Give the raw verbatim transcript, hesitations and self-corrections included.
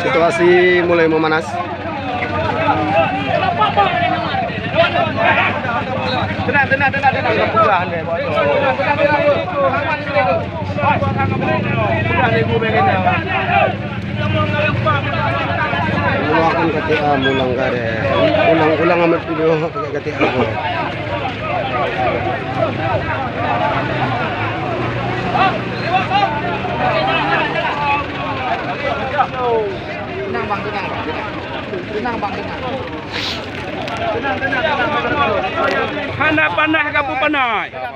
Situasi mulai memanas. Ulang kan kata, ah, ulang kada. Ulang, ulang amat dulu kata apa. Tenang, Bang, tenang, Bang, tenang. Tenang, Bang, tenang. Hana panah kapu panai.